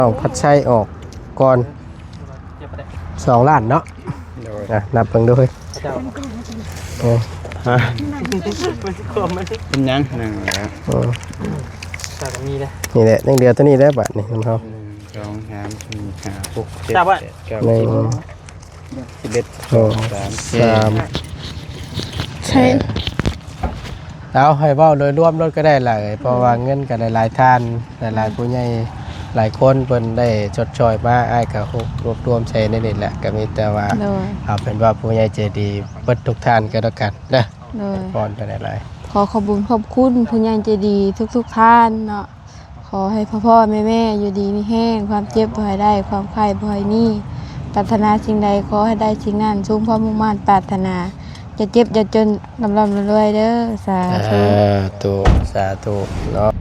ນ້ອງພັດໄຊອອກກ່ອນສອງລ້ານເນາະ. ໂດຍ ອ່ະ ນັບເບິ່ງດູເຮີ້ຍ. ເຈົ້າ ໂອ້ ຮະ ເປັນຫຍັງ? ໜຶ່ງແລ້ວ ເອີ ເຈົ້າກໍມີເດ້. ນີ້ແຫຼະ ຍັງເຫຼືອຕົວນີ້ແຫຼະບາດນີ້ນຳເຮົາ. ໜຶ່ງ ສອງ ສາມ ສີ່ ຫ້າ ຫົກ ເຈັດ ແປດ ເກົ້າ ສິບ ສິບເອັດ ສອງ ສາມ ສາມ ໃຊ່ ເອີ ເອົາ ໃຫ້ເວົ້າໂດຍລວມໂລດກໍໄດ້ລະເອີຍ ເພາະວ່າເງິນກໍຫຼາຍໆທ່ານ ຫຼາຍໆຜູ້ໃຫຍ່ຫຼາຍຄົນເພິ່ນໄດ້ຊົດຊ່ອຍມາ ອ້າຍກໍຮວບລວມໃສ່ໃນນີ້ແຫຼະ ກໍມີແຕ່ວ່າ ໂດຍ ເອົາເປັນວ່າຜູ້ໃຫຍ່ໃຈດີເບິດທຸກທ່ານກໍແລ້ວກັນເດີ. ໂດຍ ພອນໄປຫຼາຍໆ ຂໍຂອບບຸນຂອບຄຸນຜູ້ໃຫຍ່ໃຈດີທຸກໆທ່ານເນາະ. ຂໍໃຫ້ພໍ່ໆແມ່ໆຢູ່ດີມີແຮງ ຄວາມເຈັບບໍ່ໃຫ້ໄດ້ ຄວາມໄຂ້ບໍ່ໃຫ້ມີ ປາດຖະໜາສິ່ງໃດຂໍໃຫ້ໄດ້ສິ່ງນັ້ນ ສົມຄວາມມຸ່ງມາດປາດຖະໜາ ຢ່າເຈັບຢ່າຈົນ ລ່ຳໆລວຍໆເດີ. ສາທຸ ສາທຸ ສາທຸເນາະ.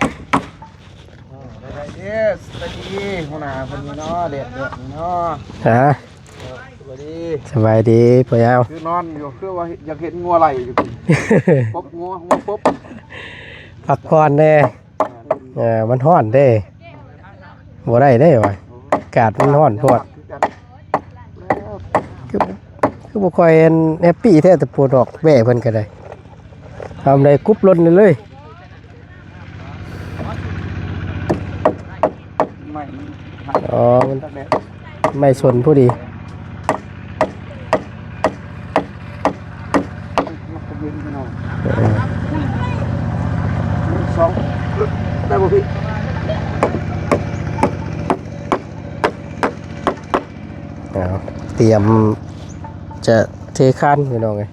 ເອີ ໄດ້ໆ ເດ້ ສະບາຍດີ ຫົວໜ້າເພິ່ນນີ້ເນາະ ແດດໆນີ້ເນາະ. ຮະ ເອີ ສະບາຍດີ ສະບາຍດີພໍ່ຍາວ. ຄືນອນຢູ່ ຄືວ່າຢາກເຫັນງົວໄລ່ຢູ່ ປົບງົວ ງົວປົບ ພັກຜ່ອນແດ່. ເອີ ມັນຮ້ອນເດ້ ບໍ່ໄດ້ເດ້ວ່າ ອາກາດມັນຮ້ອນໂພດ. ຄື ຄືບໍ່ຄ່ອຍອັນແຮບປີ້ແທ້ ແຕ່ປູດອກແບ້ເພິ່ນກໍໄດ້ ທຳໄດ້ກຸບລົດນີ້ເລີຍ. ໄມ້ ອໍ ມັນ ໄມ້ສົນພໍດີ. ເອີ ສອງ ໄດ້ບໍ່ພີ່? ເອົາ ຕຽມຈະເທຄານພີ່ນ້ອງເອີຍ.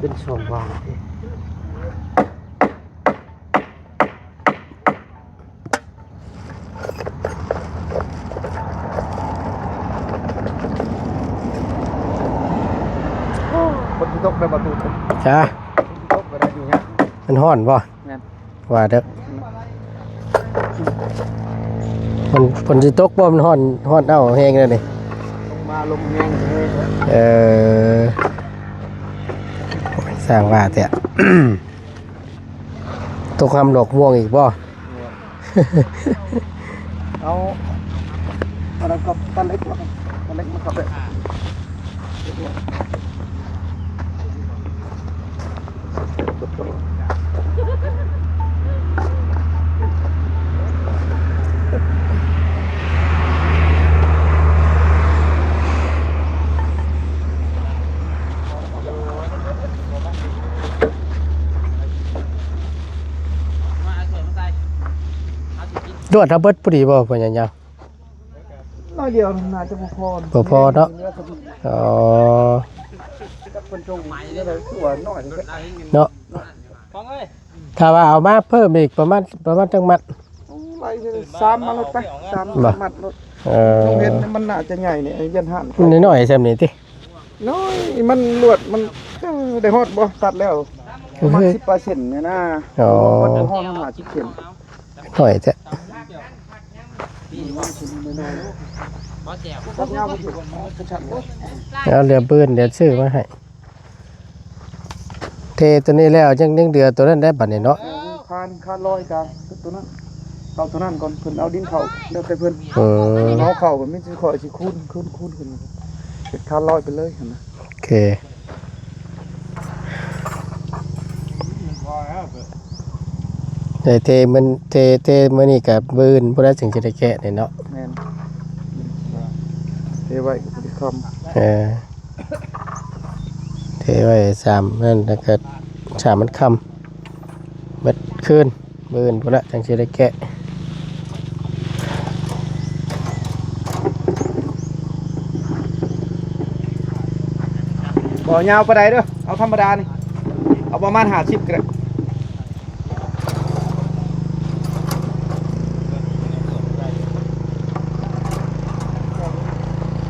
ເປັນຊ່ອງວ່າງເດ້. ຝົນຊິຕົກໄດ້ບໍ່ຕູດ? ຈ້າ ຝົນຊິຕົກໄດ້ຢູ່ຍາກ. ມັນຮ້ອນບໍ່? ແມ່ນ ວ່າເດີ ມັນ ຝົນຊິຕົກບໍ່? ມັນຮ້ອນ ຮ້ອນເອົ້າແຮງແລ້ວນີ້ ລົງມາລົມແຮງເລີຍ. ເອີ ໂອ້ຍ ສ້າງວ່າແທ້. ຕົກຮຳດອກມ່ວງອີກບໍ່? ເອົາ ອັນນັ້ນກໍຕັດເຫຼັກ ຕັດເຫຼັກມາເຂົ້າໄປ. ລວດເຮົາເບິດພໍດີບໍ່ ພໍ່ໃຫຍ່ຍາວ? ໜ້ອຍດຽວ ໜ້າຈະບໍ່ພໍ ບໍ່ພໍເນາະ. ອໍ ຈັກເພິ່ນສົ່ງແນວໃດ ຄືວ່າໜ້ອຍແທ້ເນາະ. ຖ້າວ່າເອົາມາເພີ່ມອີກປະມານ ປະມານຈັກມັດ? ໂອ້ ໄລ່ສາມມັດໂລດໄປ ສາມມັດໂລດ. ເອີ ເຫັນມັນໜ້າຈະໃຫຍ່ນີ້ ຢ້ານຮ້ານ ມັນນ້ອຍໆຊ່ຳນີ້ຕິ. ນ້ອຍ ມັນລວດມັນ ເອີ ໄດ້ຮອດບໍ່? ຕັດແລ້ວປະມານສິບເປີເຊັນນີ້ນະ. ອໍ ຮອດ ຮອດຫ້າສິບເຊັນ ໜ້ອຍແທ້. ເອົາເຫຼືອບືນ ດຽວຊື້ມາໃຫ້. ເທຕົວນີ້ແລ້ວ ຍັງ ຍັງເຫຼືອຕົວນັ້ນໄດ້ບັດນີ້ເນາະ. ເອີ ຄານ ຄານລອຍກະຕົວນັ້ນ ເອົາຕົວນັ້ນກ່ອນ ເພິ່ນເອົາດິນເຂົ້າ ແລ້ວແຕ່ເພິ່ນ. ເອີ ເອົາເຂົ້າກໍມີຊິຂ້ອຍຊິຄູນ ຄູນ ຄູນຂຶ້ນ ເຮັດຄານລອຍໄປເລີຍຫັ້ນນະ. ໂອເຄ ໄດ້ເທມື້ ເທ ເທມື້ນີ້ກະມື້ອື່ນພຸ້ນລະ ຈຶ່ງຊິໄດ້ແກະນີ້ເນາະ. ແມ່ນ ເທໄວ້ກໍບໍ່ໄດ້ຄຳ. ເອີ ເທໄວ້ສາມນັ້ນ ແລ້ວກໍສາມມັນຄ່ຳ ເບິດຄືນ ມື້ອື່ນພຸ້ນລະ ຈັ່ງຊິໄດ້ແກະ. ບໍ່ຍາວປານໃດເດີ ເອົາ ທຳມະດານີ້ ເອົາປະມານຫ້າສິບກໍໄດ້.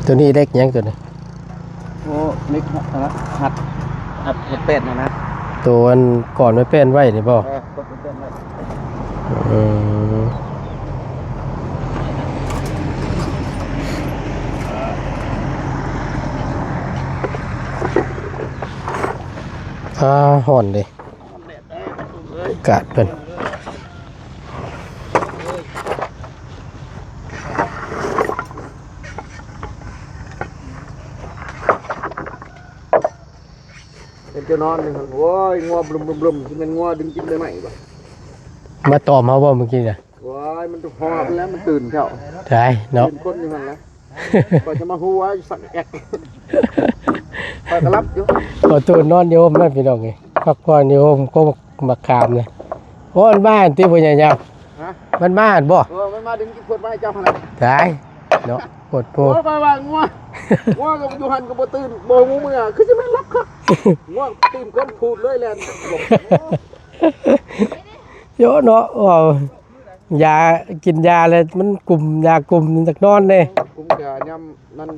ໂຕນີ້ເຫຼັກຫຍັງໂຕນີ້? ໂອ້ ເຫຼັກຮັດ ຮັດ ຮັດແປ້ນຫັ້ນນະ. ໂຕອັນກ່ອນໄວ້ແປ້ນໄວ້ນີ້ບໍ່? ເອີ ກ່ອນໄວ້ແປ້ນໄວ້. ອືມ ອ່າ ຮ້ອນເດ້ ອາກາດເພິ່ນ. ເປັນເຈົ້ານອນນີ້ ໂອ້ຍ ງົວບລຶມໆ ຊິແມ່ນງົວດຶງກິນໃບໄມ້ບໍ່? ມາຕອມເຮົາບໍ່ມື້ກີ້ນະ? ໂອ້ຍ ມັນຈະຫອບແລ້ວ ມັນຕື່ນເຈົ້າ. ຕາຍເນາະ ຕື່ນຄົນຢູ່ຫັ້ນແຫຼະ. ຂ້ອຍຈະມາຫົວສັກແອກ ຂ້ອຍກໍຫຼັບຢູ່. ຂໍໂທດນອນຢູ່ຮົ່ມນະ ພີ່ນ້ອງເອີຍ ພັກຜ່ອນຢູ່ຮົ່ມ ກໍບັກຂາມນະ. ໂອ້ ມັນມາຫັ້ນຕິ ພໍ່ໃຫຍ່ຍາວ? ຮະ? ມັນມາຫັ້ນບໍ່? ເອີ ມັນມາດຶງກິນຂວດໄມ້ເຈົ້າຫັ້ນແຫຼະ. ຕາຍເນາະ ໂພດໂພ. ໂອ້ ຂ້ອຍວ່າງົວ ງົວກໍຢູ່ຫັ້ນກໍບໍ່ຕື່ນ ບໍ່ຮູ້ເມື່ອ ຄືຊິແມ່ນຫຼັບຄັກ. ງົວຕື່ນເກີນພູດເລີຍແລ່ນ. ໂຍເນາະ ເວົ້າ ຢາ ກິນຢາແລ້ວມັນກຸມ ຢາກຸມ ມັນຢາກນອນເດ້. ກຸມຢາຍາມນັ້ນ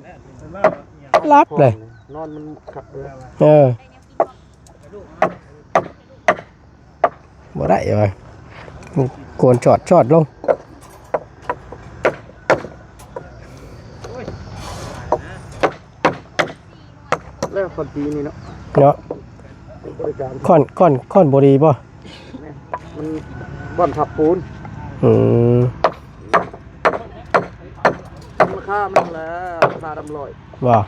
ຫຼັບເລີຍ ນອນມັນຄັກເລີຍ. ເອີ ບໍ່ໄດ້ວ່າ ກວນຊອດ ຊອດລົງ. ແລ້ວຄົນປີນີ້ເນາະ ເນາະ. ຂ້ອນ ຂ້ອນ ຂ້ອນບໍ່ດີບໍ່? ແມ່ນ ມັນບ່ອນທັບປູນ. ອືມ ລາຄາມັນແຫຼະ ລາຄາດຳຮ້ອຍບໍ່?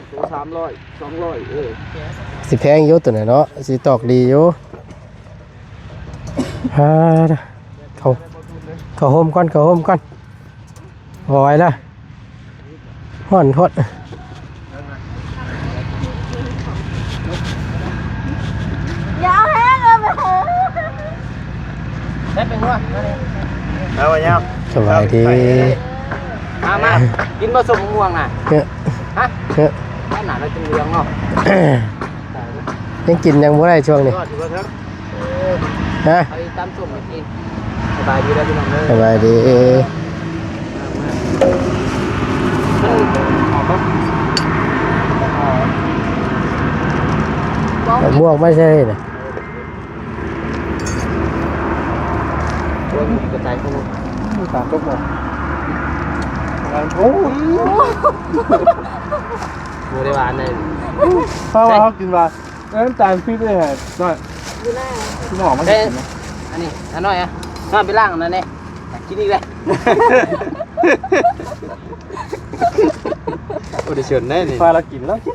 ໂຕສາມຮ້ອຍ ສອງຮ້ອຍ ເອີ ຊິແພງຢູ່ໂຕນັ້ນເນາະ ຊິຕອກດີຢູ່. ອ່າ ເຂົ້າ ເຂົ້າໂຮມກ່ອນ ເຂົ້າໂຮມກ່ອນ. ບໍ່ໄຫວລະ ຮ້ອນໂພດ. ຢ່າເອົາແຮງເອີ ໄປເອີ ໄປເປັນຫົວ ເອົາໄວ້ຍາວ. ສະບາຍດີ ມາ ມາ ກິນບໍ່ສົ້ມມ່ວງນະ? ເອີ ຮະ? ເອີ ອັນນັ້ນລະຈຶ່ງເຫຼືອງເນາະ. ຍັງກິນຫຍັງບໍ່ໄດ້ຊ່ວງນີ້ ຮະ? ເອົາອີ່ຕຳສົ້ມມາກິນ. ສະບາຍດີເດີພີ່ນ້ອງເດີ ສະບາຍດີ. ໝວກມາໃສ່ນະ ໂອ້ຍ ກະໄຕຂອງ ຕາຕົກບໍ່? ໂອ້ຍ ບໍ່ໄດ້ຫວານເລີຍ. ເພາະວ່າເຮົາກິນວ່າ ເອີ ນ້ຳຕານປິດເລີຍ ນ້ອຍ ຢູ່ໜ້າ ຄືໝໍມາກິນນະ. ອັນນີ້ ອັນນ້ອຍອະ ນ້ອຍໄປລ້າງອັນນັ້ນແດ່ ກິນອີກແລ້ວ. ບໍ່ໄດ້ຊົນໄດ້ນີ້ ພາລາວກິນ ລາວກິນ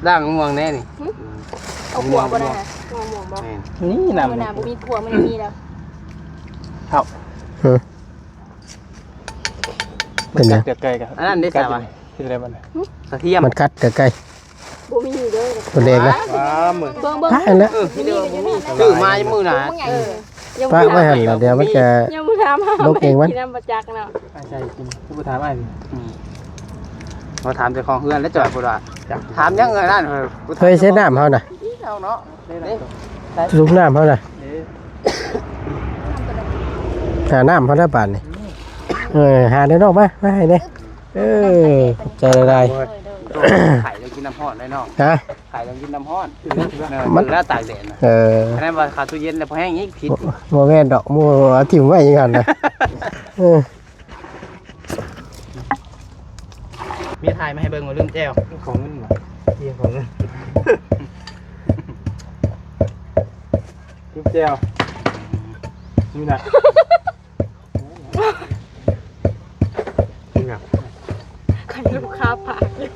ລ້າງມ່ວງແດ່ນີ້. ເອົາຫົວບໍ່ໄດ້ນະ ຫົວມ່ວງບໍ່? ແມ່ນ ນີ້ນຳ ບໍ່ມີ ຜົວມັນມີແລ້ວ ເຖົ້າ. ເອີ ເປັນຫຍັງ? ເກືອກໄກ່ກັນ ອັນນັ້ນເດ້ ສາວ ເຮັດໄດ້ບໍ່ນະ? ກະທຽມ ມັນກັດເກືອກໄກ່ ບໍ່ມີເດີ ຕົວເລັກນະ. ເບິ່ງ ເບິ່ງ ເອີ ມີແຕ່ວ່າບໍ່ມີ ຊື້ມາມື້ໜ້າ ເອີ ປະໄວ້ຫັ້ນລະ ດຽວມັນກະ ຍັງບໍ່ຖາມເຮົາ ລົກເອງມັນ ກິນນຳບໍ່ຈັກເນາະ. ອ້າຍໃສ່ກິນ ຄືບໍ່ຖາມອ້າຍນີ້? ອືມ ບໍ່ຖາມເຈົ້າຂອງເຮືອນແລ້ວ ເຈົ້າບໍ່ວ່າ ຖາມຫຍັງເອີຍນັ້ນ ເຄີຍເຊັດນ້ຳເຮົານະ ເນາະ. ເດ້ ໃສ່ ຊຸບນ້ຳເຮົານະ ເດ້ ຫານ້ຳເຮົາແລ້ວບາດນີ້. ເອີ ຫາແນວນອກມາ ມາໃຫ້ແດ່. ເອີ ຂອບໃຈຫຼາຍໆ. ໂອ້ຍ ໄຂ່ລະກິນນ້ຳຮ້ອນໄດ໋ນ້ອງ. ຮະ? ໄຂ່ລະກິນນ້ຳຮ້ອນ ມັນ ເອີ ຕາກແດດນະ. ເອີ ຄັນວ່າເຂົ້າຕູ້ເຢັນແລ້ວພໍແຫ້ງອີກ ຜິດ. ບໍ່ແມ່ນດອກ ໝູ່ເອົາຖິ້ມໄວ້ຢູ່ຫັ້ນນະ. ເອີ ມີຖ່າຍມາໃຫ້ເບິ່ງວ່າລືມແຈ່ວ ຂອງເງິນຫວາ ເອີ ຂອງເງິນ ລືມແຈ່ວ ນີ້ນະ ນີ້ນະ ຄັນລູກຄ້າປາກຢູ່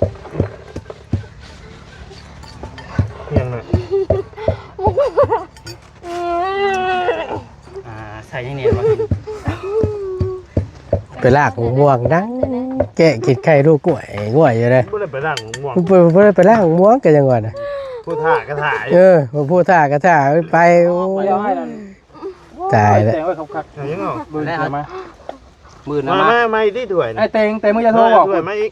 ຫຍັງນະ? ອ່າ ໃສ່ຫຍັງແດ່ວະ? ໄປລາກໝາກມ່ວງ ນັ່ງແກະກິນໄຂ່ລູກກ້ວຍ ກ້ວຍຢູ່ເດ້. ບໍ່ໄດ້ໄປລາກໝາກມ່ວງ ບໍ່ ບໍ່ໄດ້ໄປລາກໝາກມ່ວງກໍຍັງວ່ານະ. ຜູ້ຖ້າກໍຖ້າຢູ່ ເອີ ຜູ້ຖ້າກໍຖ້າໄປ. ໂອ້ຍ ຕາຍແລ້ວ ແຕ່ງໄວ້ຄັກໆ ເອົາຫຍັງເອົາ ມື້ໜ້າມາ ມື້ໜ້າມາ ມາ ມາອີກຕິຖ້ວຍ ໄອ້ເຕັງ ເຕັງ ມຶງຢ່າໂທບອກ ຖ້ວຍມາອີກ.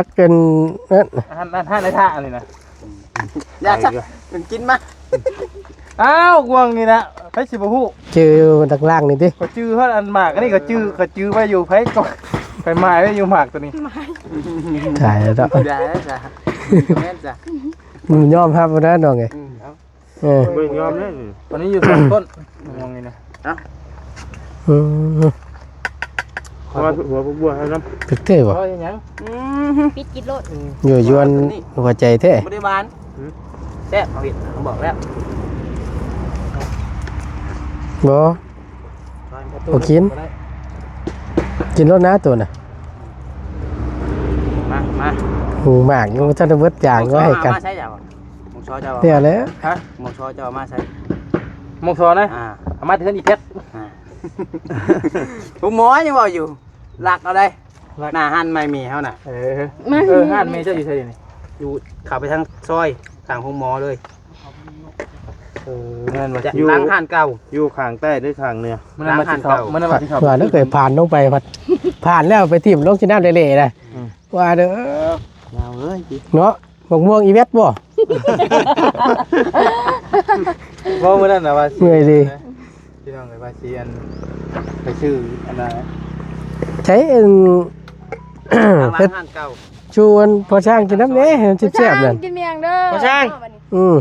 ຈັກເປັນນັ້ນ ອັນ ອັນ ອັນໃນທ່າອັນນີ້ນະ ຢ່າຊະ ມັນກິນມາ ອ້າວ ກວາງນີ້ນະ ໃຜຊິບໍ່ຮູ້ ຈື່ຢູ່ທາງລ່າງນີ້ຕິ ຂ້ອຍຈື່ຮອດອັນໝາກອັນນີ້ ຂ້ອຍຈື່ ຂ້ອຍຈື່ໄວ້ຢູ່ ໃຜກໍ ຂ້ອຍໝາຍໄວ້ຢູ່ໝາກໂຕນີ້ ຕາຍແລ້ວເນາະ ຢ່າຊະ ແມ່ນຊະ ຍອມຮັບບໍ່ໄດ້ນ້ອງເອີຍ ອືມ ເອີ ບໍ່ຍອມເດ້ ອັນນີ້ຢູ່ສອງຕົ້ນ ມະມ່ວງນີ້ນະ ເອົ້າ ອືມ ເພາະວ່າຫົວພວກບົວໃຫ້ນຳ ຖືກເດ້ບໍ່ ເຮັດຫຍັງ ອືມ ປິດກິນໂລດ ຢູ່ຢວນຫົວໃຈແທ້ ບໍ່ໄດ້ຫວານ ຫືມ ແຊບ ເຮົາເຮັດ ເຮົາບອກແລ້ວ ບໍ່ ບໍ່ກິນ ກິນໂລດນະໂຕນະ ມາ ມາ ຫູໝາກຍັງບໍ່ທັນໄດ້ເບິດຢາງກໍໃຫ້ກັນ ມາໃຊ້ຢາງ ໝອງຊອເຈົ້າ ແລ້ວແຫຼະ ຮະ ໝອງຊອເຈົ້າເອົາມາໃສ່ ໝອງຊອນະ ອ່າ ເອົາມາເຮືອນອີແພັດ ອ່າ ໂອ້ ໝໍຍັງເວົ້າຢູ່ ລັກເອົາໄດ໋ ລັກ ໜ້າຮ້ານໃໝ່ແມ່ເຮົານະ ເອີ ມາ ເອີ ຮ້ານແມ່ເຈົ້າຢູ່ໃສດຽວນີ້ ຢູ່ ເຂົ້າໄປທາງຊອຍ ທາງໂຮງໝໍເລີຍ ເອີ ແມ່ນບໍ່ ຢູ່ ຫຼັງຮ້ານເກົ່າ ຢູ່ຂ້າງໃຕ້ຫຼືຂ້າງເໜືອ ມື້ນັ້ນວ່າຊິເຂົ້າ ມື້ນັ້ນວ່າຊິເຂົ້າ ວ່າແລ້ວເຄີຍຜ່ານລົງໄປ ຜ່ານແລ້ວໄປຖິ້ມລົງຂີ້ນ້ຳເລໆນະ ອືມ ວ່າເດີ ນາວເອີຍ ເນາະ ໝາກມ່ວງອີແວັດບໍ່ ເວົ້າມື້ນັ້ນນະວ່າຊິ ເມື່ອຍດີ ພີ່ນ້ອງເອີຍ ວ່າຊິອັນ ໄປຊື້ອັນນະ ໃຊ້ອັນ ເຮັດ ຊວນພໍ່ຊ້າງກິນນຳແດ່ ມັນຊິແຊບນັ້ນ ພໍ່ຊ້າງກິນໝ່ຽງເດີ ພໍ່ຊ້າງ ອືມ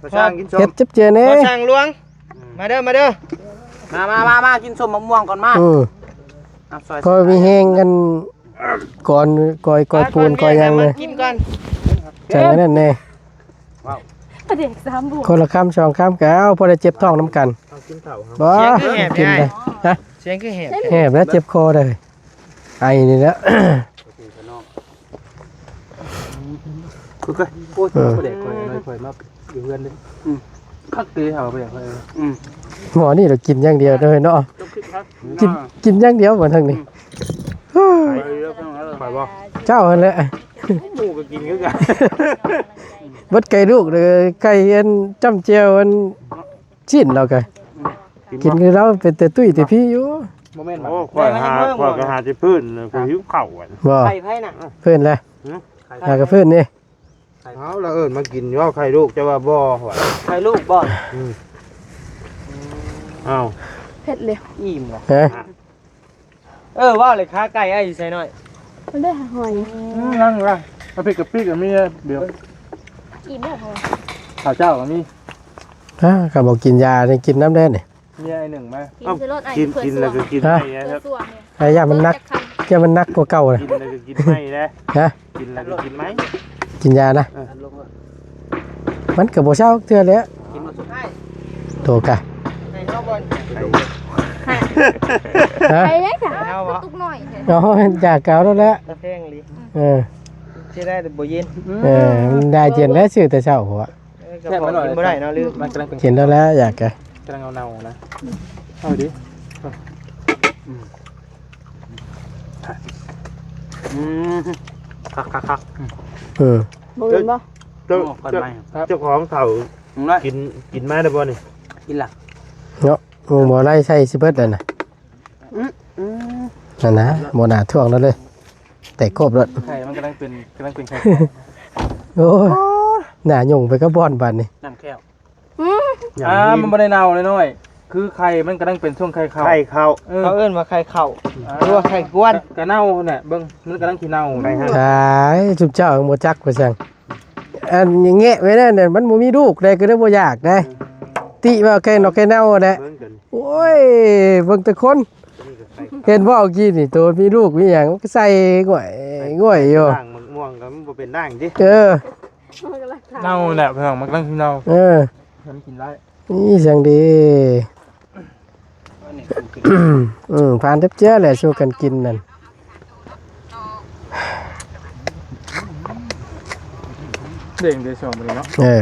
ພໍ່ຊ້າງກິນສົ້ມ ເຮັດເຈັບເຈແດ່ ພໍ່ຊ້າງຫຼວງ ມາເດີ ມາເດີ ມາ ມາ ມາ ມາ ກິນສົ້ມໝາກມ່ວງກ່ອນມາ ອືມ ເອົາ ຊ່ອຍ ພໍມີແຮງກັນ ກ່ອນ ກ່ອຍ ກ່ອຍປູນ ກ່ອຍຫຍັງເລີຍ ກິນກ່ອນ ຈັ່ງນັ້ນແດ່ ປາແດກສາມບວກ ຄົນລະຄຳສອງຄຳກໍເອົາ ພໍໄດ້ເຈັບທ້ອງນຳກັນ ເອົາກິນເຂົ້າ ບໍ່ ສຽງຄືແຫບ ກິນໄດ້ ຮະ ສຽງຄືແຫບ ແຫບແລ້ວເຈັບຄໍໄດ້ ໄອນີ້ແຫຼະ ຄື ໂອ້ຍ ເອີ ປາແດກຂ້ອຍ ນ້ອຍຂ້ອຍມາ ຢູ່ເຮືອນເດ້ ອືມ ຄັກເດເຮົາໄປເລີຍ ອືມ ໝໍນີ້ລະກິນຢ່າງດຽວເດີເນາະ ກິນ ກິນຢ່າງດຽວບັດທາງນີ້ ໄປເລີຍ ໄປບໍ່ ເຈົ້າຫັ້ນແຫຼະ ໝູກໍກິນຄືກັນ ເບິດໄກ່ລູກເດີ ໄກ່ອັນຈ້ຳແຈ່ວອັນຊີ້ນລາວກະ ອືມ ກິນຄືລາວເປັນແຕ່ຕຸ້ຍແຕ່ພີຢູ່ ບໍ່ແມ່ນ ໂອ້ ຂ້ອຍຫາ ຂ້ອຍກໍຫາແຕ່ພື້ນ ຂ້ອຍຫິວເຂົ້າ ບໍ່ ໄກ່ໃຜນະ ເພິ່ນແຫຼະ ຫາກັບເພິ່ນນີ້ ເອົາລະເອີ້ນມາກິນຢູ່ ເວົ້າໄຂ່ລູກ ເຈົ້າວ່າບໍ່ ວ່າໄຂ່ລູກບໍ່ ອືມ ເອົ້າ ເຜັດເລີຍ ອີ່ມລະ ຮະ ເອີ ເວົ້າເລີຍ ຂາໄກ່ອ້າຍຢູ່ໃສນ້ອຍ ມັນໄດ້ຫາຫອຍ ອືມ ຍັງລະ ເອົາເຜັດກະປິກໍມີ ດຽວ ອີ່ມແລ້ວ ເຂົ້າເຈົ້າກໍມີ ຮະ ກໍບໍ່ກິນຢານີ້ ກິນນຳແດ່ນີ້ ເມຍໄອ້ໜຶ່ງມາ ກິນ ເອົ້າ ໃສ່ລົດໄອ້ ກິນ ເພື່ອ ກິນແລ້ວກໍກິນ ສວມ ໃຫ້ ເພື່ອສວມນີ້ ໃຫ້ຢ້ານມັນໜັກ ຢ້ານມັນໜັກກວ່າເກົ່ານະ ກິນແລ້ວກໍກິນໃໝ່ແດ່ ຮະ ກິນແລ້ວກໍກິນໃໝ່ ກິນຢານະ ເອີ ມັນກໍບໍ່ເຊົາເທື່ອແຫຼະ ກິນມື້ສຸດທ້າຍ ໂຕກະ ໃຫ້ເຮົາບໍ່ ໃຫ້ ຮະ ໃຫ້ເດ້ ໃຫ້ເຮົາບໍ່ ຕຸກໜ້ອຍ ເອົາຢາກະເອົາໂລດແຫຼະ ແພງອີ່ຫຼີ ເອີ ເສຍດາຍແຕ່ບໍ່ເຢັນ ເອີ ມັນໄດ້ເຢັນແລ້ວ ຊື້ແຕ່ເຊົ້າພຸ້ນ ເອີ ແຊບ ກໍພໍ ບໍ່ ກິນບໍ່ໄດ້ເນາະ ຫຼື ມັນກຳລັງເປັນ ກິນໄດ້ແລ້ວ ຢາກກະ ກຳລັງເນົ່າໆນະ ເອົາດີ ອືມ ອືມ ຄັກໆໆ ອືມ ບໍ່ເຫັນບໍ່ ເຈົ້າ ໂອ້ ຄວັນໄໝ້ ເຈົ້າຂອງເຂົ້າ ກິນ ກິນມາໄດ້ບໍ່ນີ້ ກິນລະ ເນາະ ໝູ່ບໍ່ໄດ້ໃສ່ຊິເບິດແລ້ວນະ ອືມ ອືມ ນັ້ນນະ ບໍ່ໜ້າຖ້ວງແລ້ວເລີຍ ແຕກໂຄບໂລດ ໄຂ່ມັນກຳລັງເປັນ ກຳລັງເປັນໄຂ່ ໂອ້ຍ ໜ້າຫຍຸ້ງໄປກັບບ່ອນບາດນີ້ ນ້ຳແຂ້ວ ອືມ ອ່າ ມັນບໍ່ໄດ້ເນົ່ານ້ອຍ ຄືໄຂ່ມັນກຳລັງເປັນຊ່ວງໄຂ່ເຂົ້າ ໄຂ່ເຂົ້າ ເອີ ເຂົາເອີ້ນວ່າໄຂ່ເຂົ້າ ອ່າ ຫຼືວ່າໄຂ່ກວນ ກະ ກະເນົ່າຫັ້ນແຫຼະ ເບິ່ງ ມັນກຳລັງຊິເນົ່າ ໄຂ່ເຂົ້າ ຕາຍ ຊຸມເຈົ້າບໍ່ຈັກວ່າຊັ້ນ ອັນແງະໄວ້ແລ້ວນັ້ນ ມັນບໍ່ມີລູກໃດ ກໍເລີຍບໍ່ຢາກໃດ ຕິວ່າໄຂ່ນົ່າໄຂ່ເນົ່າແຫຼະ ເບິ່ງກັນ ໂອ້ຍ ເບິ່ງແຕ່ຄົນ ນີ້ກໍໄຂ່ ເຫັນບໍ່ ເມື່ອກີ້ນີ້ ໂຕມີລູກມີຫຍັງ ມັນກໍໃສ່ງ່ອຍງ່ອຍຢູ່ ລ້າງໝາກມ່ວງກໍມັນບໍ່ເປັນລ້າງຕິ ເອີ ເນົ່າແຫຼະພີ່ນ້ອງ ມັນກຳລັງຊິເນົ່າ ເອີ ມັນກິນໄດ້ ນີ້ຈັ່ງດີ ອືມ ຜ່ານເຈັບເຈືອແຫຼະ ສູ່ກັນກິນນັ້ນ ເດ້ງເດ້ສອງມື້ນີ້ເນາະ ເອີ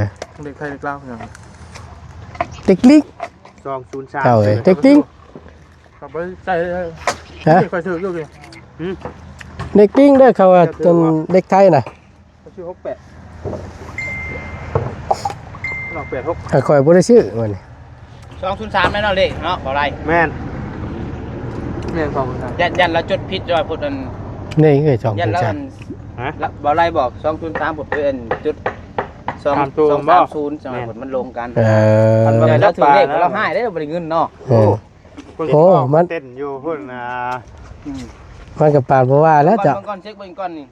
ເດັກໄທເດັກລາວຫຍັງ ເດັກລິງ ສອງສູນສາມ ເຈົ້າເອີຍ ເດັກລິງ ເຂົາໄປໃສ່ ຮະ ຂ້ອຍຖືກຢູ່ນີ້ ຫື ເດັກລິງເດີ ເຂົາວ່າ ເຈົ້າຖືກບໍ່ ເປັນເດັກໄທນະ ເຂົາຊື້ຫົກແປດ ອອກແປດຫົກ ຂ້ອຍບໍ່ໄດ້ຊື້ມື້ນີ້ ສອງສູນສາມແມ່ນເນາະ ເລກເນາະ ບໍ່ໄດ້ ແມ່ນ ແມ່ນ ສອງສູນສາມ ຢ້ານ ຢ້ານລາວຈົດຜິດ ຈອຍພຸດອັນ ນີ້ຄືສອງສູນສາມ ຢ້ານລາວອັນ ຮະ ລະ ບໍ່ໄດ້ບອກ ສອງສູນສາມ ພຸດເປັນຈຸດ ສອງ ສາມສູນ ສອງສາມສູນ ຈັ່ງນັ້ນ ແມ່ນ ມັນລົງກັນ ເອີ ຄັນວ່າລາວຖືກເລກ ລາວໃຫ້ເດ້ ບໍ່ໄດ້ເງິນເນາະ ເອີ ໂອ້ ມັນເຕັ້ນຢູ່ພຸ້ນນະ ອືມ ມັນກໍປານບໍ່ວ່າແລ້ວເຈົ້າ ເບິ່ງກ່ອນ ເຊັກເບິ່ງກ່ອນນີ້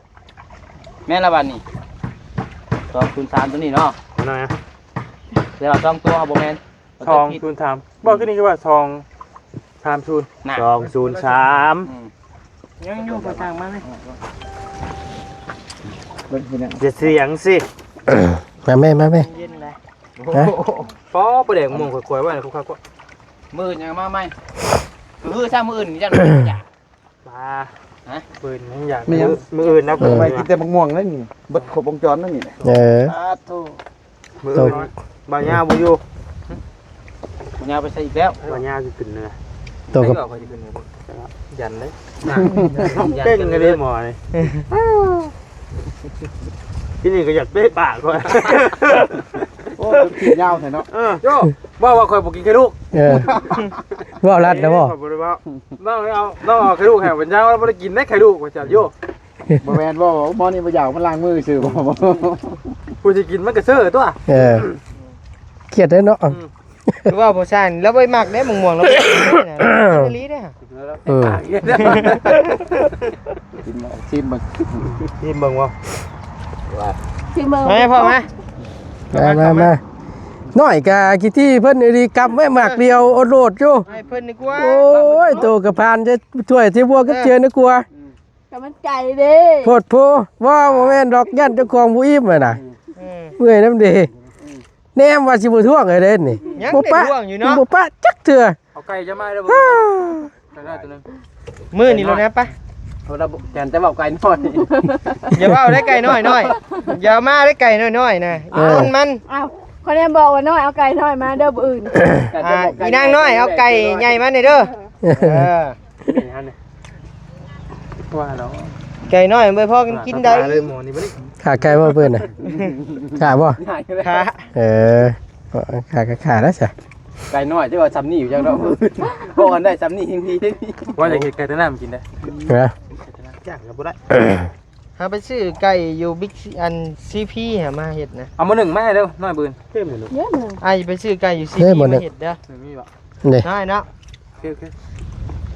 ແມ່ນລະບັດນີ້ ສອງສູນສາມ ຕົວນີ້ເນາະ ແມ່ນນະ ແຕ່ວ່າສອງຕົວບໍ່ແມ່ນ ສອງສູນສາມ ບໍ່ຄືນີ້ຄືວ່າ ສອງສາມສູນ ນະ ສອງສູນສາມ ອືມ ຍັງຢູ່ ໄປທາງມາແມ່ ເບິ່ງພີ່ນ້ອງ ຢ່າສຽງຊິ ມາແມ່ ມາແມ່ ເຢັນແຫຼະ ຮະ ພໍປາແດກມ່ວງຂ້ອຍໆ ໄວ້ ຄັກໆ ມື້ອື່ນຍັງມາໃໝ່ ຄືຊະມື້ອື່ນຍັງ ປາ ຮະ ມື້ອື່ນຍັງຢາກ ມື້ອື່ນນະ ເອີ ໄປກິນແຕ່ໝາກມ່ວງເລີຍນີ້ ເບິດຄົບວົງຈອນແລ້ວນີ້ ເອີ ສາທຸ ມື້ອື່ນ ບ່າວຍາວບໍ່ຢູ່ ບ່າວຍາວໄປໃສອີກແລ້ວ ບ່າວຍາວຊິຂຶ້ນເໜືອ ໂຕກັບ ຢ້ານເດ້ ເກັ່ງກັນເດ້ໝໍນີ້ ທີ່ນີ້ກໍຢາກເຕະປາກຂ້ອຍ ໂອ້ ຂີ້ຍາວແທ້ເນາະ ເອີ ໂຍ ເວົ້າວ່າຂ້ອຍບໍ່ກິນໄຂ່ລູກ ເອີ ເວົ້າລັດນະບໍ່ ຂ້ອຍບໍ່ໄດ້ເວົ້າ ນ້ອງເອົາ ນ້ອງເອົາໄຂ່ລູກໃຫ້ບັນຍາ ລາວບໍ່ໄດ້ກິນໄດ໋ໄຂ່ລູກວ່າຊັ້ນໂຍ ບໍ່ແມ່ນບໍ່ ໝໍນີ້ບໍ່ຢາກ ມັນລ້າງມືຊື່ບໍ່ ຜູ້ຊິກິນມັນກໍເຊີຕົວ ເອີ ຄຽດເດ້ເນາະ ອືມ ຄືວ່າຜູ້ຊາຍລາວບໍ່ໄດ້ມັກເດ້ ໝາກມ່ວງລາວບໍ່ໄດ້ກິນນະ ອີ່ຫຼີເດ້ ເອີ ຊີມເບິ່ງ ຊີມເບິ່ງ ຊີມເບິ່ງບໍ່ ວ່າ ຊີມເບິ່ງ ມາແມ່ພໍ່ມາ ມາ ມາ ມາ ນ້ອຍກະຂີ້ຖີ່ເພິ່ນອີ່ຫຼີ ກຳໄວ້ໝາກດຽວໂອດໂລດຢູ່ ໃຫ້ເພິ່ນດີກວ່າ ໂອ້ຍ ໂຕກະຜ່ານຈະຖ້ວຍທີ່ບົວກັບເຈືອນດີກວ່າ ກະມັນໄກເດ້ ໂພດໂພ ບໍ່ ບໍ່ແມ່ນດອກ ຢ້ານເຈົ້າຂອງບໍ່ອີ່ມຫັ້ນນະ ອືມ ເມື່ອຍນຳເດ ແນມວ່າຊິບໍ່ທ້ວງໃຫ້ເດ້ນີ້ ຍັງ ບໍ່ປະ ໄດ້ທ້ວງຢູ່ເນາະ ບໍ່ປະຈັກເທື່ອ ເອົາໄກ່ຈະມາເດີ ໄກ່ນ້ອຍຕົວໜຶ່ງ ມື້ນີ້ໂລດນະ ໄປ ເອົາລະ ແຕ່ນແຕ່ເວົ້າໄກ່ນ້ອຍ ຢ່າເວົ້າໄດ້ໄກ່ນ້ອຍນ້ອຍ ຢ່າມາໄດ້ໄກ່ນ້ອຍນ້ອຍນະ ເອີ ອີຕົ້ນມັນ ອ້າວ ຂ້ອຍແນມບອກວ່ານ້ອຍ ເອົາໄກ່ນ້ອຍມາເດີ ມື້ອື່ນ ອ່າ ອີນາງນ້ອຍ ເອົາໄກ່ໃຫຍ່ມາແດ່ເດີ ເອີ ນີ້ຫັ້ນນີ້ ວ່າແລ້ວ ໄກ່ນ້ອຍບໍ່ພໍກັນກິນໄດ້ ຂ້າໄກ່ບໍ່ເພິ່ນນະ ຂ້າບໍ່ ຂ້າ ເອີ ຂ້າກໍຂ້າແລ້ວຊະ ໄກ່ນ້ອຍ ແຕ່ວ່າຊ່ຳນີ້ຢູ່ຈັກເນາະ ພໍກັນໄດ້ຊ່ຳນີ້ ຍັງດີເດ້ນີ້ ວ່າຈະເຮັດໄກ່ໃຕ້ນ້ຳກິນໄດ້ ເອີ ຈ້າງກໍບໍ່ໄດ້ ເຮົາໄປຊື້ໄກ່ຢູ່ບິກຊີ ອັນ ຊີພີ ຫາມາເຮັດນະ ເອົາໝໍໜຶ່ງມາໃຫ້ເດີ ນ້ອຍບືນ ເດ້ໝໍໜຶ່ງ ອ້າຍໄປຊື້ໄก่ຢູ່ຊີພີ ເດ້ໝໍໜຶ່ງ ມາເຮັດເດີ ມີບໍ່ ນີ້ ນ້ອຍເນາະ ໂອເຄ ໂອເຄ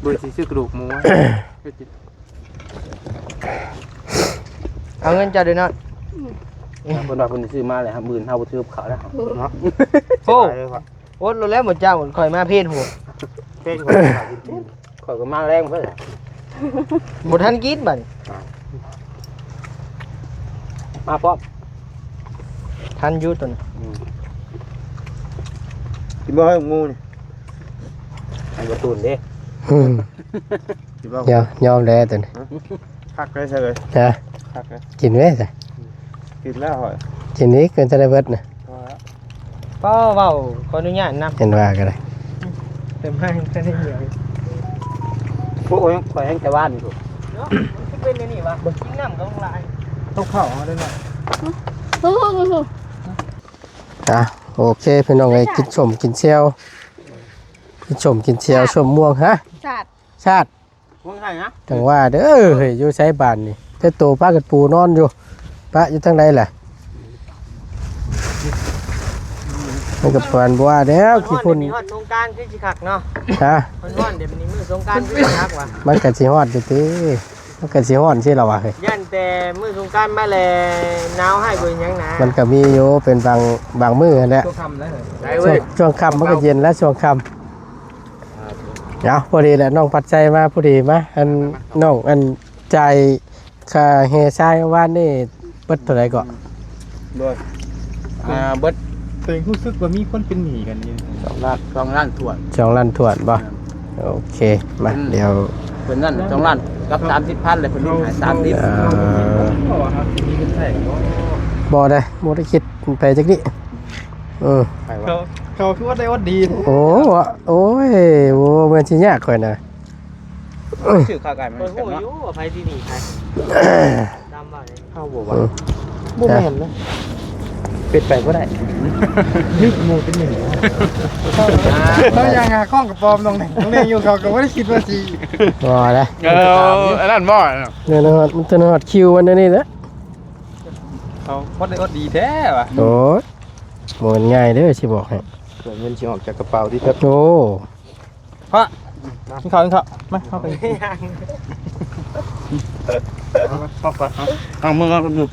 ເບິ່ງຊິຊື້ກະດູກໝູ ເອົາເງິນເຈົ້າເດີເນາະ ເພິ່ນວ່າເພິ່ນຊື້ມາແລ້ວ ມື້ອື່ນເຮົາບໍ່ຖືກັບເຂົາແລ້ວເນາະ ໂອ້ ອົດໂລດແລ້ວ ໝູເຈົ້າ ຂ້ອຍມາເພນໂຫ ເພນ ຂ້ອຍກໍມາແລງເພິ່ນ ບໍ່ທັນກິນບັດນີ້ ມາພ້ອມ ທັນຢູ່ຕົວນີ້ ອືມ ກິນບໍ່ເຮີ້ຍໝູນີ້ ໃຫ້ບໍ່ຕູນເດ້ ອືມ ກິນບໍ່ ຍອມ ຍອມແລ້ວຕົວນີ້ ຄັກເລີຍ ເຊີຍ ຮະ ຄັກເລີຍ ກິນແມ້ຊະ ກິນແລ້ວຂ້ອຍ ກິນອີກ ເປັນຕາໄດ້ເບິດນະ ພໍແລ້ວ ປ້າເວົ້າ ຂໍອະນຸຍາດນຳ ເຫັນວ່າກໍໄດ້ ເຕັມໃຫ້ ແຕ່ນີ້ດຽວ ໂອ້ຍ ຂ້ອຍແຮງແຕ່ວານນີ້ພຸ້ນ ເນາະ ມັນຄືເປັນແນວນີ້ວະ ກິນນ້ຳກໍຫຼາຍ ຕົກເຂົ້າເອົາໄດ້ໜ້ອຍ ອ່ະ ໂອເຄ ພີ່ນ້ອງເອີຍ ກິນສົ້ມກິນແຈ່ວ ກິນສົ້ມກິນແຈ່ວ ຊາດ ສົ້ມມ່ວງ ຮະ ຊາດ ຊາດ ຫົວໄຂ່ນະ ຈັ່ງວ່າເດີເຮີ້ຍ ຢູ່ໃສບາດນີ້ ແຕ່ໂຕປາກັນປູນອນຢູ່ ປະຢູ່ທາງໃດລະ ມັນກໍປານບໍ່ວ່າແລ້ວ ຂີ້ຝຸ່ນ ຮ້ອນໆ ແບບນີ້ຮອດສົງການຄືຊິຄັກເນາະ. ຮະ? ຮ້ອນໆ ແບບນີ້ມື້ສົງການຄືຊິຄັກຫວາ? ມັນກໍຊິຮອດຢູ່ຕິ ມັນກໍຊິຮ້ອນຊີ້ລະຫວາເຮີ້ຍ. ຢ້ານແຕ່ມື້ສົງການມາແລ້ວໜາວຮ້າຍບໍ່ເຮັດຫຍັງນະ. ມັນກໍມີຢູ່ ເປັນບາງ ບາງມື້ຫັ້ນແຫຼະ. ຊ່ວງຄ່ຳນະ ໄດ້ເວີ້ຍ ຊ່ວງ ຊ່ວງຄ່ຳມັນກໍເຢັນແລ້ວ ຊ່ວງຄ່ຳ. ເອົາ ພໍດີແຫຼະ ນ້ອງພັດໄຊມາພໍດີ ມາ ອັນ ນ້ອງ ອັນ ຈ່າຍຄ່າແຮ່ຊາຍວານນີ້ເບິດເທົ່າໃດເກາະ? ໂດຍ ອ່າ ເບິດ ຕົວເອງຮູ້ສຶກວ່າມີຄົນເປັນໜີ້ກັນຢູ່ ສອງລ້ານ ສອງລ້ານຖ້ວນ ສອງລ້ານຖ້ວນບໍ່? ແມ່ນ ໂອເຄ ມາ ອືມ ດຽວ ເພິ່ນນັ້ນ ສອງລ້ານກັບສາມສິບພັນ ແລ້ວເພິ່ນໃຫ້ສາມສິບ ເອີ ບໍ່ໄດ້ ບໍ່ໄດ້ຄິດໄປຈັກນິ ເອີ ໃຜວະ? ເຂົາ ເຂົາຄືວ່າໄດ້ອອດດີ ໂອ້ ໂອ້ຍ ໂອ້ ແມ່ນຊິຍາກຂ້ອຍນະ. ຊື້ຂ້າວໄກ່ມາ ຂ້ອຍຮູ້ຢູ່ວ່າໃຜທີ່ໜີໄປ ດຳວ່າເດ້ ເຮົາບໍ່ວ່າ ເອີ ບໍ່ແມ່ນນະ ເປັນໄປບໍ່ໄດ້ ນຶກໂມເປັນໜຶ່ງ ເຮົາຍັງຫາຂ້ອງກະປອມນ້ອງແໜ່ງ ນ້ອງແໜ່ງຢູ່ ເຂົາກໍບໍ່ໄດ້ຄິດວ່າຊິ ບໍ່ນະ ເອີ ອັນນັ້ນບໍ່ ແນ່ນອນ ມັນຕ້ອງຮອດຄິວມັນແນວນີ້ແຫຼະ ເຂົາບໍ່ໄດ້ອດດີແທ້ວ່າ ໂອ້ຍ ບໍ່ແມ່ນງ່າຍເດີ ຊິບອກໃຫ້ ເງິນຊິອອກຈາກກະເປົາຕິ ໂອ້ ພະ ກິນເຂົ້າ ກິນເຂົ້າ ມາ ເຂົ້າໄປ ເອົາ ເອົາ ເອົາ ເອົາ ເອົາ ເອົາ ເອົາ ເອີ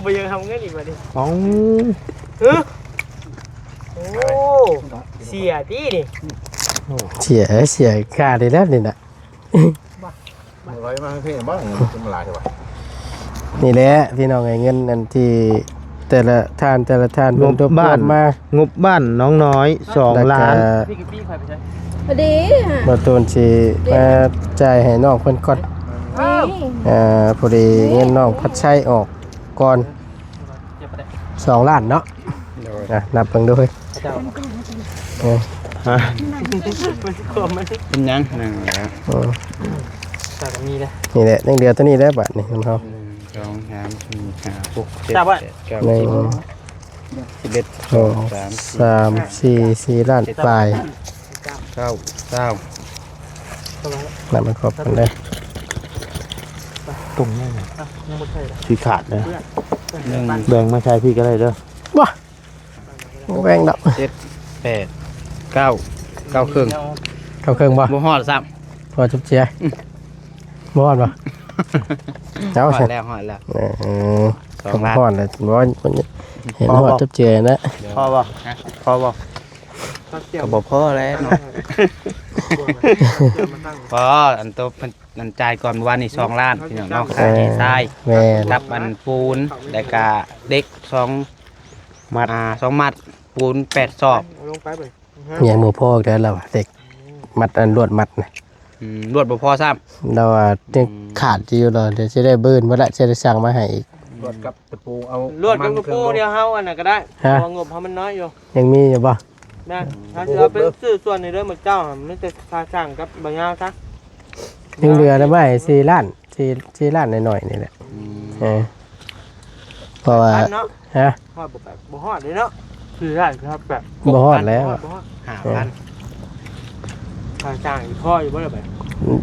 ບໍ່ຢາກທຳເງິນອີກບັດນີ້ ເອົາ ເອີ ໂອ້ ເສຍຕິນີ້ ເສຍ ເສຍຄ່າໄດ້ແລ້ວນີ້ນະ. ມັນລອຍມາເພງບ້າງ ຂຶ້ນມາຫຼາຍແທ້ວະ ນີ້ແຫຼະພີ່ນ້ອງເອີຍ ເງິນອັນທີ່ແຕ່ລະທ່ານ ແຕ່ລະທ່ານເພິ່ນ ງົບບ້ານ ທວບມາ ງົບບ້ານໜອງນ້ອຍ ສອງລ້ານ ແລ້ວກໍ ພໍດີ ບ່າວຕູນຊິມາຈ່າຍໃຫ້ນ້ອງເພິ່ນກ່ອນ ນີ້ ອ່າ ພໍດີເງິນນ້ອງພັດໄຊອອກກ່ອນ ສອງລ້ານເນາະ ໂດຍ ອ່ະ ນັບເບິ່ງດູເຮີ້ຍ ເຈົ້າ ເອີ ຮະ ເປັນຫຍັງ ໜຶ່ງ ເອີ ນີ້ແຫຼະ ຍັງເຫຼືອຕົວນີ້ແຫຼະບາດນີ້ນຳເຮົາ ໜຶ່ງ ສອງ ສາມ ສີ່ ຫ້າ ຫົກ ເຈັດ ແປດ ເກົ້າ ສິບ ສິບເອັດ ສອງ ສາມ ສີ່ ສີ່ລ້ານປາຍ ເກົ້າ ຊາວ ນັບໃຫ້ຄົບກັນເດີ ຕົງນີ້ ອ່ະ ຍັງບໍ່ໃສ່ລະ ຊິຂາດເດີ ໜຶ່ງ ແບ່ງມາໃສ່ພີ່ກໍໄດ້ເດີ ບໍ່ ບໍ່ແບ່ງດອກ ເຈັດ ແປດ ເກົ້າ ເກົ້າເຄິ່ງ ເກົ້າເຄິ່ງບໍ່? ບໍ່ຮອດຊ້ຳ ພໍຈຸບເຈຍ ອືມ ບໍ່ຮອດບໍ່? ເອົາ ຮອດແລ້ວ ຮອດແລ້ວ ເອີ ສອງລ້ານ ຮອດແລ້ວ ບໍ່ ເຫັນຮອດຈຸບເຈຍນະ ພໍບໍ່? ຮະ ພໍບໍ່? ກໍບໍ່ພໍແລ້ວເນາະ ພໍ ອັນໂຕເພິ່ນ ອັນຈ່າຍກ່ອນມື້ວານນີ້ສອງລ້ານ ພີ່ນ້ອງເນາະ ເອີ ຄ່າດີໄຊນ໌ ແມ່ນ ກັບອັນປູນ ແລ້ວກະເດັກສອງ ມັດ ອ່າ ສອງມັດ ປູນແປດສອບ ເອົາລົງໄປເບິ່ງ ຍັງບໍ່ພໍອີກແລ້ວລະຫວາ ເດັກມັດ ອັນລວດມັດນະ ອືມ ລວດບໍ່ພໍຊ້ຳ ລະຫວາ ອືມ ຍັງຂາດຢູ່ລະ ດຽວຊິໄດ້ບືນໝົດລະ ຊິໄດ້ສັ່ງມາໃຫ້ອີກ ລວດກັບຕະປູ ເອົາລວດກັບຕະປູ ດຽວເຮົາອັນນັ້ນກໍໄດ້ ຮະ ເພາະວ່າງົບເຮົາມັນນ້ອຍຢູ່ ຍັງມີຢູ່ບໍ່? ແມ່ນ ເຮົາຊິເອົາໄປຊື້ສ່ວນໃຫ້ເດີໝົດເຈົ້າ ມີແຕ່ຄ່າຊ່າງກັບບ່າວຍາວຊະ ຍັງເຫຼືອໄວ້ສີ່ລ້ານ ສີ່ ສີ່ລ້ານໜ້ອຍໆນີ້ແຫຼະ ອືມ ເອີ ເພາະວ່າ ແປດພັນເນາະ ຮະ ຮອດບໍ່? ແປດ ບໍ່ຮອດເດ້ເນາະ ສີ່ລ້ານ ຮອດແປດ ບໍ່ຮອດແລ້ວ ບໍ່ຮອດ ບໍ່ຮອດ ຫ້າພັນ ເອີ ຄ່າຈ້າງອີກພໍຢູ່ບໍ່ລະບັດ ໂອ້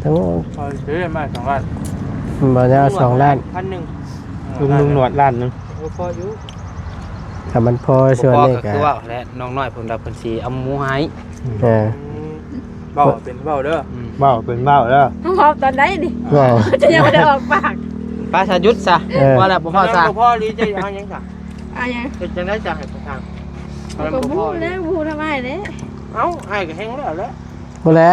ພໍຊື້ມາສອງລ້ານ ບໍ່ຍາວສອງລ້ານ ພັນໜຶ່ງ ລຸງ ລຸງໜວດລ້ານໜຶ່ງ ເອີ ພໍຢູ່ ຖ້າມັນພໍສ່ວນນີ້ກໍ ບໍ່ພໍກໍຄືວ່າແຫຼະ ນ້ອງນ້ອຍເພິ່ນວ່າເພິ່ນຊິເອົາໝູໃຫ້ ເອີ ອືມ ເວົ້າເປັນເວົ້າເດີ ອືມ ເວົ້າເປັນເວົ້າເດີ ເວົ້າຕອນໃດນີ້ ເວົ້າ ຈະຍັງບໍ່ໄດ້ອອກປາກ ໄປຊະ ຢຸດຊະ ເອີ ພໍແລ້ວ ບໍ່ພໍຊະ ບໍ່ພໍຫຼືຈະເອົາຫຍັງຊະ ເອົາຫຍັງ ເຮັດຈັ່ງໃດຈະໃຫ້ເຂົາສ້າງ ເຮົາກໍບໍ່ຮູ້ແລ້ວ ບໍ່ຮູ້ນຳອ້າຍເດ້ ເອົ້າ ອ້າຍກໍແຮງແລ້ວແຫຼະ ບໍ່ແຫຼະ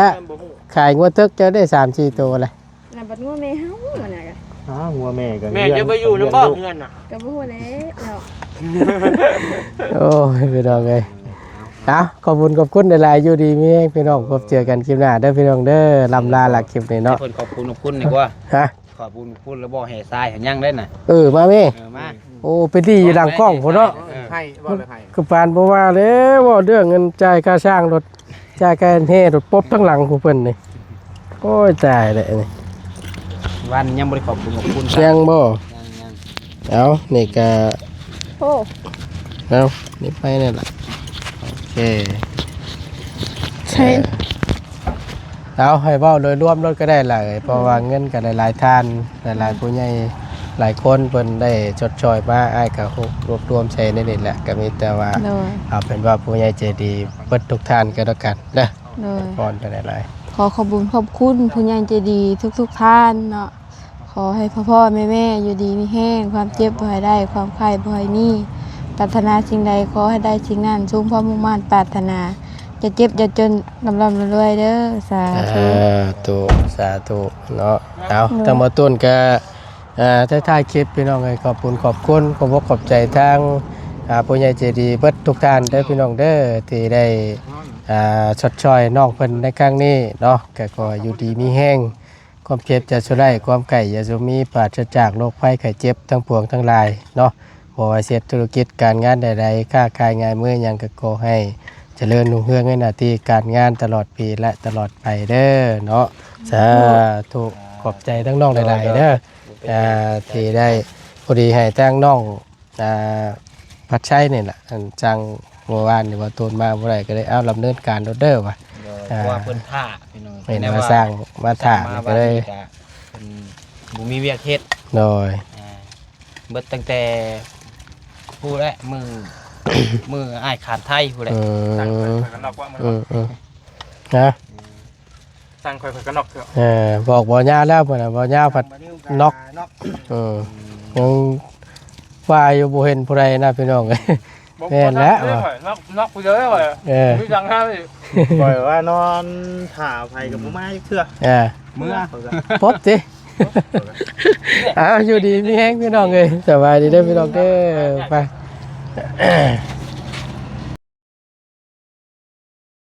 ຂາຍງົວເຖິກເຈົ້າໄດ້ສາມສີ່ໂຕແຫຼະ ນຳບັດງົວແມ່ເຮົາ ອັນນັ້ນກະ ອ້າວ ງົວແມ່ກໍ ແມ່ຈະໄປຢູ່ນຳບໍ່ເຮືອນນະ ກໍບໍ່ຮູ້ແຫຼະເນາະ ໂອ້ຍ ພີ່ນ້ອງເອີຍ ເອົາ ຂອບຄຸນຂອບຄຸນຫຼາຍໆ ຢູ່ດີມີແຮງພີ່ນ້ອງ ພົບເຈີກັນຄລິບໜ້າເດີພີ່ນ້ອງເດີ ລ່ຳລາລະຄລິບນີ້ເນາະ ໃຫ້ເພິ່ນຂອບຄຸນຂອບຄຸນດີກວ່າ ຮະ ຂອບຄຸນຂອບຄຸນແລ້ວບໍ່ແຫ່ຊາຍຫຍັງໄດ້ນະ ເອີ ມາແມ່ ເອີ ມາ ໂອ້ ໄປດີຢູ່ຫຼັງກ້ອງພຸ້ນເນາະ ເອີ ໃຫ້ ເວົ້າເລື່ອງໃຫ້ ຄືປານບໍ່ວ່າແລ້ວ ເວົ້າເລື່ອງເງິນຈ່າຍຄ່າຊ່າງລົດ ຈາກການແຫ່ລົດປົບທາງຫຼັງຂອງເພິ່ນນີ້ ໂອ້ຍ ຕາຍແລ້ວນີ້ ວັນຍັງບໍ່ໄດ້ຂອບຄຸນຂອບຄຸນ ຍັງບໍ່? ຍັງໆ ເອົາ ນີ້ກະ ໂອ້ ເອົາ ນີ້ໄປນັ້ນລະ ໂອເຄ ໃຊ່ ເອົາ ໃຫ້ເວົ້າໂດຍລວມໂລດກໍໄດ້ລະ ເພາະວ່າເງິນກໍຫຼາຍໆທ່ານ ຫຼາຍໆຜູ້ໃຫຍ່ ຫຼາຍຄົນເພິ່ນໄດ້ຊົດຊ່ອຍມາ ອ້າຍກໍຮວບ ລວບລວມໃສ່ໃນນີ້ແຫຼະ ກໍມີແຕ່ວ່າ ໂດຍ ເອົາເປັນວ່າຜູ້ໃຫຍ່ໃຈດີເບິດທຸກທ່ານກໍແລ້ວກັນເດີ ໂດຍ ພອນໄປຫຼາຍໆ ຂໍຂອບບຸນຂອບຄຸນຜູ້ໃຫຍ່ໃຈດີທຸກໆທ່ານເນາະ ຂໍໃຫ້ພໍ່ໆແມ່ໆຢູ່ດີມີແຮງ ຄວາມເຈັບບໍ່ໃຫ້ໄດ້ ຄວາມໄຂ້ບໍ່ໃຫ້ມີ ປາດຖະໜາສິ່ງໃດຂໍໃຫ້ໄດ້ສິ່ງນັ້ນ ສົມຄວາມມຸ່ງມາດປາດຖະໜາ ຢ່າເຈັບຢ່າຈົນ ລ່ຳໆລວຍໆເດີ ສາທຸ ສາທຸ ສາທຸເນາະ ເອົາ ໂດຍ ທາງໝໍຕຸນກໍ ອ່າ ທ້າຍໆຄລິບພີ່ນ້ອງເອີຍ ຂອບຄຸນຂອບຄຸນ ຂອບອົກຂອບໃຈທາງ ອ່າ ຜູ້ໃຫຍ່ໃຈດີເບິດທຸກທ່ານເດີພີ່ນ້ອງເດີ ທີ່ໄດ້ ອ່າ ຊົດຊ່ອຍນ້ອງເພິ່ນໃນຄັ້ງນີ້ເນາະ ກໍຂໍຢູ່ດີມີແຮງ ຄວາມເຈັບຢ່າສູ່ໄດ້ ຄວາມໄຂ້ຢ່າສູ່ມີ ປາສະຈາກໂລກໄພໄຂ້ເຈັບທັງປວງທັງຫຼາຍເນາະ ບໍ່ວ່າເຮັດທຸລະກິດການງານໃດໆ ຄ້າຂາຍງານມືຫຍັງກໍຂໍໃຫ້ຈະເລີນຮຸ່ງເຮືອງໃນໜ້າທີ່ການງານຕະຫຼອດປີ ແລະ ຕະຫຼອດໄປເດີເນາະ ສາທຸ ຂອບໃຈທັງນ້ອງຫຼາຍໆເດີ ອ່າ ທີ່ໄດ້ພໍດີໃຫ້ທາງນ້ອງ ອ່າ ພັດໄຊນີ້ແຫຼະ ອັນສັ່ງເມື່ອວານນີ້ວ່າໂຕນມາບໍ່ໄດ້ ກໍເລີຍ ເອົາ ດຳເນີນການໂລດເດີວ່າ ໂດຍ ອ່າ ເພາະວ່າເພິ່ນຖ້າພີ່ນ້ອງ ເຫັນວ່າສັ່ງມາຖ້າ ມາ ກໍເລີຍ ເພິ່ນບໍ່ມີວຽກເຮັດ ໂດຍ ອ່າ ເບິດຕັ້ງແຕ່ ພຸ້ນແຫຼະ ມື້ ມື້ອ້າຍຂ້າມໄທພຸ້ນແຫຼະ ອືມ ສັ່ງເພິ່ນກໍນອກວ່າ ອືມ ອືມ ນະ ສັ່ງຂ້ອຍ ຂ້ອຍກໍນອກເທື່ອ ເອີ ບອກບໍ່ຍາວແລ້ວ ເພິ່ນນະ ບໍ່ຍາວພັດນອກ ເອີ ຍັງວ່າຢູ່ ບໍ່ເຫັນຜູ້ໃດນະພີ່ນ້ອງ ບໍ່ ແມ່ນແລ້ວ ບໍ່ນອກເລີຍ ຂ້ອຍນອກ ນອກຜູ້ດຽວເລີຍ ຂ້ອຍ ເອີ ມີສັງຫາອີກ ຂ້ອຍວ່ານອນຖ້າໃຜກໍບໍ່ມາຈັກເທື່ອ ເອີ ເມືອ ປົບຕິ ເອົາ ຢູ່ດີມີແຮງພີ່ນ້ອງເອີຍ ສະບາຍດີເດີພີ່ນ້ອງເດີ ໄປ